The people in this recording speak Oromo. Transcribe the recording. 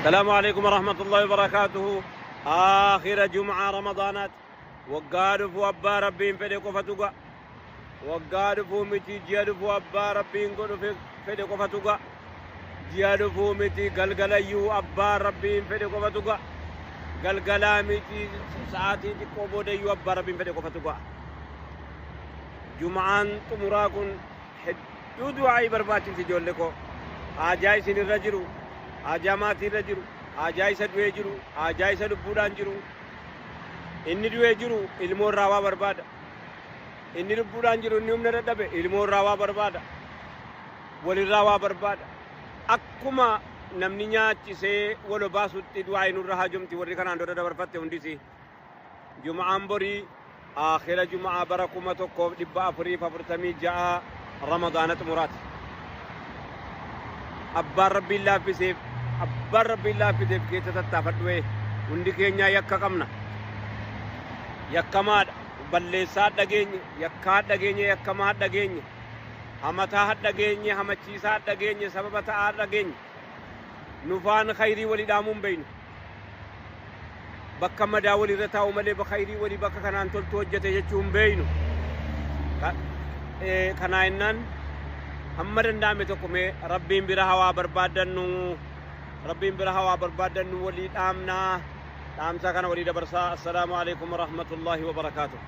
السلام عليكم ورحمة الله وبركاته. آخر جمعة رمضانات waggaa dhufu abbaa Rabbiin fedhe qofatu ga'a. Waggaa dhufuu miti, ji'a dhufu abbaa Rabbiin godhu fedhe qofatu ga'a. Ji'a dhufuu miti, galgalayyuu abbaa Rabbiin fedhe qofatu ga'a. Galgalaa miti, sa'aatii xiqqoo boodayyuu abbaa Rabbiin fedhe qofatu ga'a. Jum'aan xumuraa kun hedduu du'aa'ii barbaachifti, ijoollee koo. Haajaa isin irra jiru, haajaa maatii irra jiru, haajaa isa du'ee jiru, haajaa isa lubbuudhaan jiru. Inni du'ee jiru ilmoo irraa waa barbaada. Inni lubbuudhaan jiru, inni humna dadhabe, ilmoo irraa waa barbaada. Walirraa waa barbaada. Akkuma namni nyaachisee wal obaasutti du'aa nurra haajomti warri kanaan dura dabarfatte hundisi. Juma'aan borii aakhira Juma'aa bara 1446 Ramadaana xumuraati. Abbaan Rabbiin laaffiseef, abbaan Rabbiin laaffiseef keessa tattaafadhu. Hundi keenyaa yakka qabna. Yakkamaadha. Balleessaa dhageenye, yakkaa dhageenye, yakkamaa dhageenye, hamataa dhageenye, hamachiisaa dhageenye, sababa ta'aa dhageenye. Nufaan khayrii walii dhaamuu hin beeynu. Bakka madaa walirra taa'u malee khayrii walii bakka kanaan toltu hojjete jechuu hin beeynu. Kanaa jennaan hamma danda'ame tokko mee Rabbiin bira hawaa barbaaddannu, Rabbiin bira hawaa barbaaddannu, walii dhaamnaa, dhaamsa kana walii dabarsaa. Assalaamu alaikum warahmatullaahi wabarakaatuh.